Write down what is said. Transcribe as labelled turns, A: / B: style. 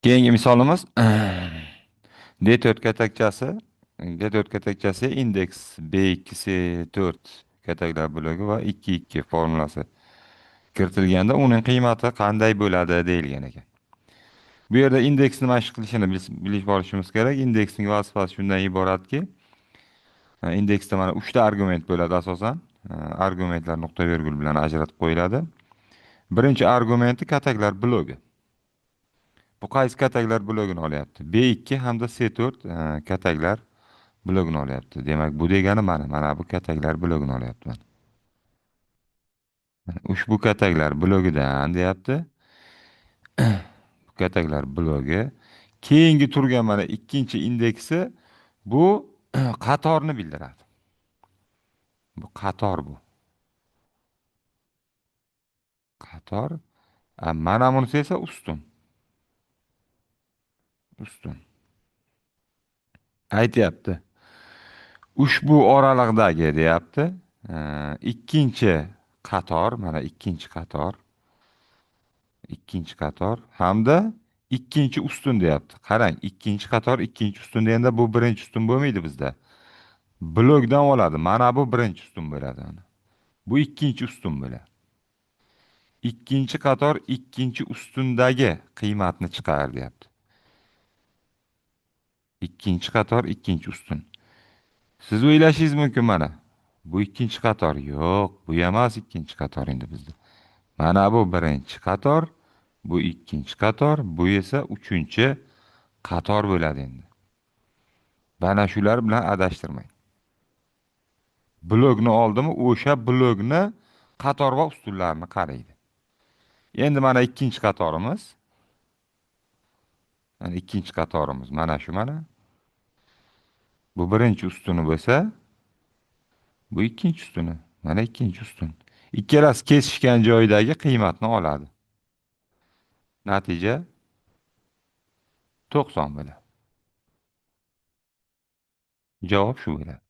A: Keyingi misolimiz D4 katakchasi, D4 katakchasi indeks B2 C4 kataklar blogi va 2 2 formulasi kiritilganda uning qiymati qanday bo'ladi deyilgan ekan. Bu yerda indeksni mashq qilishini bilib olishimiz kerak. Indeksning vazifasi shundan iboratki, indeksda mana 3 ta argument bo'ladi asosan. Argumentlar nuqta vergul bilan ajratib qo'yiladi. Birinchi argumenti kataklar blogi. Bu qaysi kataklar blogini olyapti? B2 hamda C4 kataklar blogini olyapti. Demak, bu degani mana bu kataklar blogini olyapti. Mana ushbu kataklar blogidan deyapti. Bu kataklar blogi. Keyingi turgan mana ikkinchi indeksi bu qatorni bildiradi. Bu qator bu. Qator. Mana bunisi esa ustun. Ustun. Aytyapti. Ushbu oraliqdagi deyapti. Ikkinchi qator, mana ikkinchi qator. Ikkinchi qator hamda ikkinchi ustun deyapti. Qarang, ikkinchi qator, ikkinchi ustun deganda bu birinchi ustun bo'lmaydi bizda. Blokdan oladi. Mana bu birinchi ustun bo'ladi mana. Bu ikkinchi ustun bo'ladi. Ikkinchi qator, ikkinchi ustundagi qiymatni chiqar deyapti. Ikkinchi qator, ikkinchi ustun. Siz o'ylashingiz mumkin mana. Bu ikkinchi qator. Yo'q, bu emas ikkinchi qator endi bizda. Mana bu birinchi qator, bu ikkinchi qator, bu esa uchinchi qator bo'ladi endi. Mana shular bilan adashtirmang. Blokni oldimi, o'sha blokni qator va ustunlarini qaraydi. Endi mana ikkinchi qatorimiz. Mana ikkinchi qatorimiz mana shu mana. Bu birinchi ustuni bo'lsa, bu ikkinchi ustuni. Mana ikkinchi ustun. Ikkalasi kesishgan joydagi qiymatni oladi. Natija 90 bo'ladi. Javob shu bo'ladi.